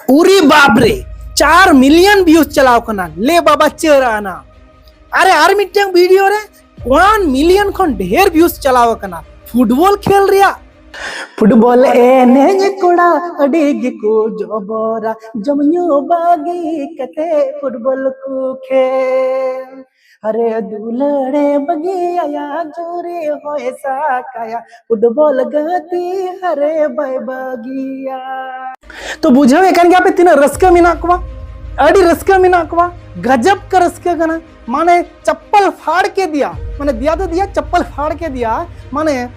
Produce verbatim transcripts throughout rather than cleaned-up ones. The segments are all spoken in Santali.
ᱩᱨᱤ ᱵᱟᱵᱨᱮ, ᱪᱟᱨ ᱢᱤᱞᱤᱭᱚᱱ ᱵᱷᱤᱭᱩᱡᱽ ᱪᱟᱞᱟᱣ ᱠᱟᱱᱟ᱾ ᱞᱮ ᱵᱟᱵᱟ ᱪᱟᱹᱨ ᱟᱱᱟ᱾ ᱟᱨᱮ ᱟᱨ ᱢᱤᱫᱴᱟᱝ ᱵᱷᱤᱰᱤᱭᱳ ᱨᱮ ᱚᱣᱟᱱ ᱢᱤᱞᱤᱭᱚᱱ ᱠᱷᱚᱱ ᱰᱷᱮᱨ ᱵᱷᱤᱭᱩᱡᱽ ᱪᱟᱞᱟᱣ ᱟᱠᱟᱱᱟ᱾ ᱯᱷᱩᱴᱵᱚᱞ ᱠᱷᱮᱞ ᱨᱮᱭᱟᱜ᱾ ᱯᱷᱩᱴᱵᱚᱞ ᱮᱱᱮᱡ ᱠᱚᱲᱟ ᱟᱹᱰᱤ ᱜᱮᱠᱚ ᱡᱚᱵᱚᱨᱟ, ᱡᱚᱢ ᱧᱩ ᱵᱟᱹᱜᱤ ᱠᱟᱛᱮ ᱯᱷᱩᱴᱵᱚᱞ ᱠᱚ ᱠᱷᱮᱞ᱾ ᱦᱟᱨᱮ ᱫᱩᱞᱟᱹᱲᱮ ᱵᱟᱹᱜᱤᱭᱟᱭᱟ, ᱡᱳᱨᱮ ᱦᱚᱭ ᱥᱟᱠᱟᱭᱟ, ᱯᱷᱩᱴᱵᱚᱞ ᱜᱟᱛᱮ ᱦᱟᱨᱮ ᱵᱟᱭ ᱵᱟᱹᱜᱤᱭᱟ᱾ ᱛᱚ ᱵᱩᱡᱷᱟᱹᱣᱮᱫ ᱠᱟᱱ ᱜᱮᱭᱟ ᱯᱮ ᱛᱤᱱᱟᱹᱜ ᱨᱟᱹᱥᱠᱟᱹ ᱢᱮᱱᱟᱜ ᱠᱚᱣᱟ, ᱟᱹᱰᱤ ᱨᱟᱹᱥᱠᱟᱹ ᱢᱮᱱᱟᱜ ᱠᱚᱣᱟ, ᱜᱟᱡᱟᱵ ᱠᱟ ᱨᱟᱹᱥᱠᱟᱹ ᱠᱟᱱᱟ᱾ ᱢᱟᱱᱮ ᱪᱟᱯᱯᱟᱞ ᱯᱷᱟᱲ ᱠᱮ ᱫᱤᱭᱟ, ᱢᱟᱱᱮ ᱫᱤᱭᱟ ᱫᱚ ᱫᱤᱭᱟ ᱪᱟᱯᱯᱟᱞ ᱯᱷᱟᱲ ᱠᱮ ᱫᱤᱭᱟ, ᱢᱟᱱᱮ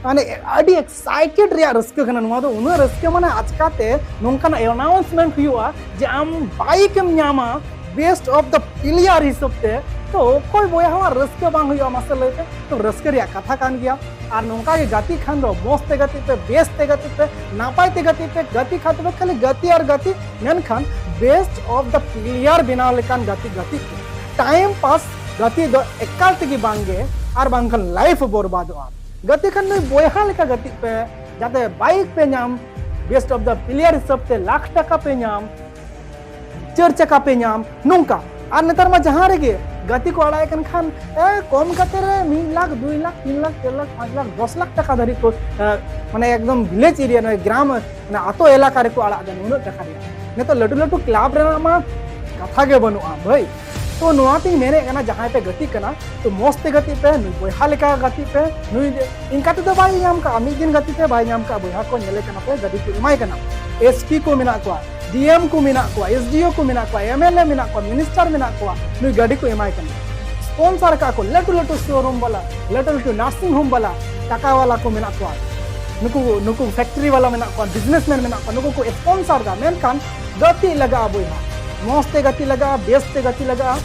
ᱢᱟᱱᱮ ᱟᱹᱰᱤ ᱮᱠᱥᱟᱭᱴᱮᱰ ᱨᱮᱭᱟᱜ ᱨᱟᱹᱥᱠᱟᱹ ᱠᱟᱱᱟ ᱱᱚᱣᱟ ᱫᱚ᱾ ᱩᱱᱟᱹᱜ ᱨᱟᱹᱥᱠᱟᱹ, ᱢᱟᱱᱮ ᱟᱪᱠᱟᱛᱮ ᱱᱚᱝᱠᱟᱱᱟᱜ ᱟᱱᱟᱣᱩᱱᱥᱢᱮᱱᱴ ᱦᱩᱭᱩᱜᱼᱟ ᱡᱮ ᱟᱢ ᱵᱟᱭᱤᱠ ᱮᱢ ᱧᱟᱢᱟ ᱵᱮᱥᱴ ᱚᱯᱷ ᱫᱟ ᱯᱞᱮᱭᱟᱨ ᱦᱤᱥᱟᱹᱵ ᱛᱮ᱾ ᱛᱚ ᱚᱠᱚᱭ ᱵᱚᱭᱦᱟᱣᱟᱜ ᱨᱟᱹᱥᱠᱟᱹ ᱵᱟᱝ ᱦᱩᱭᱩᱜᱼᱟ ᱢᱟᱥᱮ ᱞᱟᱹᱭ ᱯᱮ? ᱛᱚ ᱨᱟᱹᱥᱠᱟᱹ ᱨᱮᱭᱟᱜ ᱠᱟᱛᱷᱟ ᱠᱟᱱ ᱜᱮᱭᱟ᱾ ᱟᱨ ᱱᱚᱝᱠᱟ ᱜᱮ ᱜᱟᱛᱮᱜ ᱠᱷᱟᱱ ᱫᱚ ᱢᱚᱸᱡᱽ ᱛᱮ ᱜᱟᱛᱮᱜ ᱯᱮ, ᱵᱮᱥ ᱛᱮ ᱜᱟᱛᱮᱜ ᱯᱮ, ᱱᱟᱯᱟᱭ ᱛᱮ ᱜᱟᱛᱮᱜ ᱯᱮ᱾ ᱜᱟᱛᱮ ᱠᱷᱟᱱ ᱫᱚ ᱠᱷᱟᱹᱞᱤ ᱜᱟᱛᱮ ᱟᱨ ᱜᱟᱛᱮ, ᱢᱮᱱᱠᱷᱟᱱ ᱵᱮᱥᱴ ᱚᱯᱷ ᱫᱟ ᱯᱞᱮᱭᱟᱨ ᱵᱮᱱᱟᱣ ᱞᱮᱠᱟᱱ ᱜᱟᱛᱮ ᱜᱟᱛᱮᱜ ᱯᱮ᱾ ᱴᱟᱭᱤᱢ ᱯᱟᱥ ᱜᱟᱛᱮ ᱫᱚ ᱮᱠᱟᱞ ᱛᱮᱜᱮ ᱵᱟᱝ ᱜᱮ, ᱟᱨ ᱵᱟᱝᱠᱷᱟᱱ ᱞᱟᱭᱤᱯᱷ ᱵᱚᱨᱵᱟᱫᱚᱜᱼᱟ᱾ ᱜᱟᱛᱮ ᱠᱷᱟᱱ ᱱᱩᱭ ᱵᱚᱭᱦᱟ ᱞᱮᱠᱟ ᱜᱟᱛᱮᱜ ᱯᱮ, ᱡᱟᱛᱮ ᱵᱟᱭᱤᱠ ᱯᱮ ᱧᱟᱢ, ᱵᱮᱥᱴ ᱚᱯᱷ ᱫᱟ ᱯᱞᱮᱭᱟᱨ ᱦᱤᱥᱟᱹᱵ ᱛᱮ ᱞᱟᱠᱷ ᱴᱟᱠᱟ ᱯᱮ ᱧᱟᱢ, ᱪᱟᱹᱨ ᱪᱟᱠᱟ ᱯᱮ ᱧᱟᱢ, ᱱᱚᱝᱠᱟ᱾ ᱟᱨ ᱱᱮᱛᱟᱨ ᱢᱟ ᱡᱟᱦᱟᱸ ᱨᱮᱜᱮ ᱜᱟᱛᱮ ᱠᱚ ᱟᱲᱟᱜ ᱮ ᱠᱟᱱ ᱠᱷᱟᱱ, ᱮ, ᱠᱚᱢ ᱠᱟᱛᱮ ᱨᱮ ᱢᱤᱫ ᱞᱟᱠᱷ, ᱫᱩᱭ ᱞᱟᱠᱷ, ᱛᱤᱱ ᱞᱟᱠᱷ, ᱪᱟᱨ ᱞᱟᱠᱷ, ᱯᱟᱸᱪ ᱞᱟᱠᱷ, ᱫᱚᱥ ᱞᱟᱠᱷ ᱴᱟᱠᱟ ᱫᱷᱟᱹᱨᱤᱡ ᱠᱚ, ᱮ, ᱢᱟᱱᱮ ᱮᱠᱫᱚᱢ ᱵᱷᱤᱞᱮᱡᱽ ᱮᱨᱤᱭᱟ, ᱱᱚᱜᱼᱚᱭ ᱜᱨᱟᱢ, ᱢᱟᱱᱮ ᱟᱛᱳ ᱮᱞᱟᱠᱟ ᱨᱮᱠᱚ ᱟᱲᱟᱜ ᱮᱫᱟ ᱩᱱᱟᱹᱜ ᱴᱟᱠᱟ ᱨᱮᱭᱟᱜ᱾ ᱱᱤᱛᱚᱜ ᱞᱟᱹᱴᱩ ᱞᱟᱹᱴᱩ ᱠᱞᱟᱵᱽ ᱨᱮᱱᱟᱜ ᱢᱟ ᱠᱟᱛᱷᱟ ᱜᱮ ᱵᱟᱹᱱᱩᱜᱼᱟ ᱵᱷᱟᱹᱭ᱾ ᱛᱚ ᱱᱚᱣᱟ ᱛᱤᱧ ᱢᱮᱱᱮᱫ ᱠᱟᱱᱟ, ᱡᱟᱦᱟᱸᱭ ᱯᱮ ᱜᱟᱛᱮᱜ ᱠᱟᱱᱟ, ᱛᱚ ᱢᱚᱸᱡᱽ ᱛᱮ ᱜᱟᱛᱮᱜ ᱯᱮ, ᱱᱩᱭ ᱵᱚᱭᱦᱟ ᱞᱮᱠᱟ ᱜᱟᱛᱮᱜ ᱯᱮ᱾ ᱱᱩᱭ ᱤᱱᱠᱟ ᱛᱮᱫᱚ ᱵᱟᱭ ᱧᱟᱢ ᱠᱟᱜᱼᱟ, ᱢᱤᱫ ᱫᱤᱱ ᱜᱟᱛᱮ ᱛᱮ ᱵᱟᱭ ᱧᱟᱢ ᱠᱟᱜᱼᱟ, ᱵᱚᱭᱦᱟ ᱠᱚ ᱧᱮᱞᱮ ᱠᱟᱱᱟ ᱯᱮ, ᱜᱟᱹᱰᱤ ᱠᱚ ᱮᱢᱟᱭ ᱠᱟᱱᱟ᱾ ᱮᱥ ᱯᱤ ᱠᱚ ᱢᱮᱱᱟᱜ ᱠᱚᱣᱟ, ᱰᱤ ᱮᱢ ᱠᱚ ᱢᱮᱱᱟᱜ ᱠᱚᱣᱟ, ᱮᱥ ᱰᱤ ᱳ ᱠᱚ ᱢᱮᱱᱟᱜ ᱠᱚᱣᱟ, ᱮᱢ ᱮᱞ ᱮ ᱢᱮᱱᱟᱜ ᱠᱚᱣᱟ, ᱢᱤᱱᱤᱥᱴᱟᱨ ᱢᱮᱱᱟᱜ ᱠᱚᱣᱟ, ᱱᱩᱭ ᱜᱟᱹᱰᱤ ᱠᱚ ᱮᱢᱟᱭ ᱠᱟᱱᱟ᱾ ᱥᱯᱚᱱᱥᱟᱨ ᱠᱟᱜ ᱠᱚ ᱞᱟᱹᱴᱩ ᱞᱟᱹᱴᱩ ᱥᱳᱨᱩᱢ ᱵᱟᱞᱟ, ᱞᱟᱹᱴᱩ ᱞᱟᱹᱴᱩ ᱱᱟᱨᱥᱤᱝ ᱦᱳᱢ ᱵᱟᱞᱟ, ᱴᱟᱠᱟ ᱵᱟᱞᱟ ᱠᱚ ᱢᱮᱱᱟᱜ ᱠᱚᱣᱟ, ᱱᱩᱠᱩ, ᱱᱩᱠᱩ ᱯᱷᱮᱠᱴᱨᱤ ᱵᱟᱞᱟ ᱢᱮᱱᱟᱜ ᱠᱚᱣᱟ, ᱵᱤᱡᱽᱱᱮᱥᱢᱮᱱ ᱢᱮᱱᱟᱜ ᱠᱚᱣᱟ, ᱱᱩᱠᱩ ᱠᱚ ᱥᱯᱚᱱᱥᱟᱨ ᱫᱟ᱾ ᱢᱮᱱᱠᱷᱟᱱ ᱜᱟᱛᱮᱜ ᱞᱟᱜᱟᱜᱼᱟ ᱵᱚᱭᱦᱟ, ᱢᱚᱸᱡᱽ ᱛᱮ ᱜᱟᱛᱮᱜ ᱞᱟᱜᱟᱜᱼᱟ, ᱵᱮᱥ ᱛᱮ ᱜᱟᱛᱮᱜ ᱞᱟᱜᱟᱜᱼᱟ,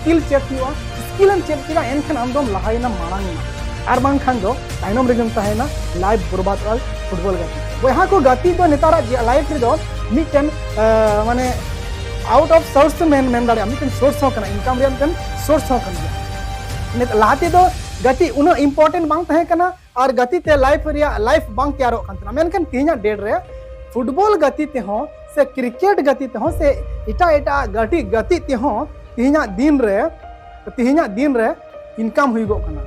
ᱥᱠᱤᱞ ᱪᱮᱫ ᱦᱩᱭᱩᱜᱼᱟ᱾ ᱥᱠᱤᱞ ᱮᱢ ᱪᱮᱫ ᱠᱮᱫᱟ, ᱮᱱᱠᱷᱟᱱ ᱟᱢ ᱫᱚᱢ ᱞᱟᱦᱟᱭᱮᱱᱟ, ᱢᱟᱲᱟᱝ ᱮᱱᱟ, ᱟᱨ ᱵᱟᱝᱠᱷᱟᱱ ᱫᱚ ᱛᱟᱭᱱᱚᱢ ᱨᱮᱜᱮᱢ ᱛᱟᱦᱮᱱᱟ᱾ ᱞᱟᱭᱤᱯᱷ ᱵᱚᱨᱵᱟᱫᱚᱜᱼᱟ ᱯᱷᱩᱴᱵᱚᱞ ᱜᱟᱛᱮ᱾ ᱵᱚᱭᱦᱟ ᱠᱚ, ᱜᱟᱛᱮ ᱫᱚ ᱱᱮᱛᱟᱨᱟᱜ ᱞᱟᱭᱤᱯᱷ ᱨᱮᱫᱚ ᱢᱤᱫᱴᱮᱱ, ᱟᱸ, ᱢᱟᱱᱮ ᱟᱣᱩᱴ ᱚᱯᱷ ᱥᱳᱨᱥ ᱢᱮᱱ, ᱢᱮᱱ ᱫᱟᱲᱮᱭᱟᱜᱼᱟ, ᱢᱤᱫᱴᱮᱱ ᱥᱳᱨᱥ ᱦᱚᱸ ᱠᱟᱱᱟ, ᱤᱱᱠᱟᱢ ᱨᱮᱭᱟᱜ ᱢᱤᱫᱴᱮᱱ ᱥᱳᱨᱥ ᱦᱚᱸ ᱠᱟᱱ ᱜᱮᱭᱟ᱾ ᱱᱤᱛ-, ᱞᱟᱦᱟ ᱛᱮᱫᱚ ᱜᱟᱛᱮ ᱩᱱᱟᱹᱜ ᱤᱢᱯᱚᱨᱴᱮᱱᱴ ᱵᱟᱝ ᱛᱟᱦᱮᱸ ᱠᱟᱱᱟ ᱟᱨ ᱜᱟᱛᱮ ᱛᱮ ᱞᱟᱭᱤᱯᱷ ᱨᱮᱭᱟᱜ ᱞᱟᱭᱤᱯᱷ ᱵᱟᱝ ᱛᱮᱭᱟᱨᱚᱜ ᱠᱟᱱ ᱛᱟᱦᱮᱱᱟ, ᱢᱮᱱᱠᱷᱟᱱ ᱛᱮᱦᱮᱧᱟᱜ ᱰᱮᱴ ᱨᱮ ᱯᱷᱩᱴᱵᱚᱞ ᱜᱟᱛᱮ ᱛᱮᱦᱚᱸ ᱥᱮ ᱠᱨᱤᱠᱮᱴ ᱜᱟᱛᱮ ᱛᱮᱦᱚᱸ ᱥᱮ ᱮᱴᱟᱜ ᱮᱴᱟᱜ ᱜᱟᱛᱮ ᱜᱟᱛᱮ ᱛᱮᱦᱚᱸ ᱛᱮᱦᱮᱧᱟᱜ ᱫᱤᱱ ᱨᱮ ᱛᱮᱦᱮᱧᱟᱜ ᱫᱤᱱ ᱨᱮ ᱤᱱᱠᱟᱢ ᱦᱩᱭᱩᱜᱚᱜ ᱠᱟᱱᱟ᱾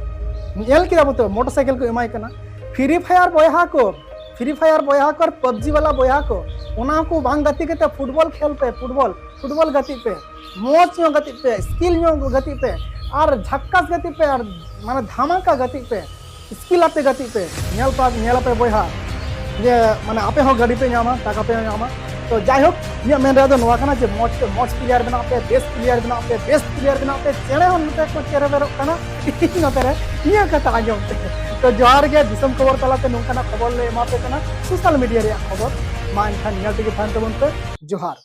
ᱧᱮᱞ ᱠᱮᱫᱟ ᱵᱚ ᱛᱚ, ᱢᱚᱴᱚᱨ ᱥᱟᱭᱠᱮᱞ ᱠᱚ ᱮᱢᱟᱭ ᱠᱟᱱᱟ᱾ ᱯᱷᱨᱤ ᱯᱷᱟᱭᱟᱨ ᱵᱚᱭᱦᱟ ᱠᱚ, ᱯᱷᱨᱤ ᱯᱷᱟᱭᱟᱨ ᱵᱚᱭᱦᱟ ᱠᱚ ᱟᱨ ᱯᱟᱵᱡᱤ ᱵᱟᱞᱟ ᱵᱚᱭᱦᱟ ᱠᱚ, ᱚᱱᱟ ᱠᱚ ᱵᱟᱝ ᱜᱟᱛᱮ ᱠᱟᱛᱮ ᱯᱷᱩᱴᱵᱚᱞ ᱠᱷᱮᱞ ᱯᱮ, ᱯᱷᱩᱴᱵᱚᱞ ᱯᱷᱩᱴᱵᱚᱞ ᱜᱟᱛᱮᱜ ᱯᱮ, ᱢᱚᱡᱽ ᱧᱚᱜ ᱜᱟᱛᱮᱜ ᱯᱮ, ᱥᱠᱤᱞ ᱧᱚᱜ ᱜᱟᱛᱮᱜ ᱯᱮ, ᱟᱨ ᱡᱷᱟᱠᱠᱟᱥ ᱜᱟᱛᱮᱜ ᱯᱮ, ᱟᱨ ᱢᱟᱱᱮ ᱫᱷᱟᱢᱟᱠᱟ ᱜᱟᱛᱮᱜ ᱯᱮ, ᱥᱠᱤᱞ ᱟᱛᱮ ᱜᱟᱛᱮᱜ ᱯᱮ᱾ ᱧᱮᱞ ᱯᱮ, ᱧᱮᱞ ᱟᱯᱮ ᱵᱚᱭᱦᱟ, ᱡᱮ ᱢᱟᱱᱮ ᱟᱯᱮ ᱦᱚᱸ ᱜᱟᱹᱰᱤ ᱯᱮ ᱧᱟᱢᱟ, ᱴᱟᱠᱟ ᱯᱮ ᱧᱟᱢᱟ᱾ ᱛᱚ ᱡᱟᱭᱦᱳᱠ, ᱤᱧᱟᱹᱜ ᱢᱮᱱ ᱨᱮᱭᱟᱜ ᱫᱚ ᱱᱚᱣᱟ ᱠᱟᱱᱟ ᱡᱮ ᱢᱚᱡᱽ ᱛᱮ ᱢᱚᱡᱽ ᱯᱞᱮᱭᱟᱨ ᱵᱮᱱᱟᱜ ᱯᱮ, ᱵᱮᱥ ᱯᱞᱮᱭᱟᱨ ᱵᱮᱱᱟᱜ ᱯᱮ, ᱵᱮᱥ ᱯᱞᱮᱭᱟᱨ ᱵᱮᱱᱟᱜ ᱯᱮ᱾ ᱪᱮᱬᱮ ᱦᱚᱸ ᱱᱚᱛᱮ ᱠᱚ ᱪᱮᱨᱚᱵᱮᱨᱚᱜ ᱠᱟᱱᱟ, ᱤᱧ ᱱᱚᱛᱮ ᱨᱮ ᱤᱧᱟᱹᱜ ᱠᱟᱛᱷᱟ ᱟᱸᱡᱚᱢ ᱛᱮ᱾ ᱛᱚ ᱡᱚᱦᱟᱨ ᱜᱮ, ᱫᱤᱥᱚᱢ ᱠᱷᱚᱵᱚᱨ ᱛᱟᱞᱟᱛᱮ ᱱᱚᱝᱠᱟᱱᱟᱜ ᱠᱷᱚᱵᱚᱨ ᱞᱮ ᱮᱢᱟ ᱯᱮ ᱠᱟᱱᱟ, ᱥᱳᱥᱟᱞ ᱢᱤᱰᱤᱭᱟ ᱨᱮᱭᱟᱜ ᱠᱷᱚᱵᱚᱨ᱾ ᱢᱟ ᱮᱱᱠᱷᱟᱱ ᱧᱮᱞ ᱛᱮᱜᱮ ᱛᱟᱦᱮᱱ ᱛᱟᱵᱚᱱ ᱯᱮ᱾ ᱡᱚᱦᱟᱨ᱾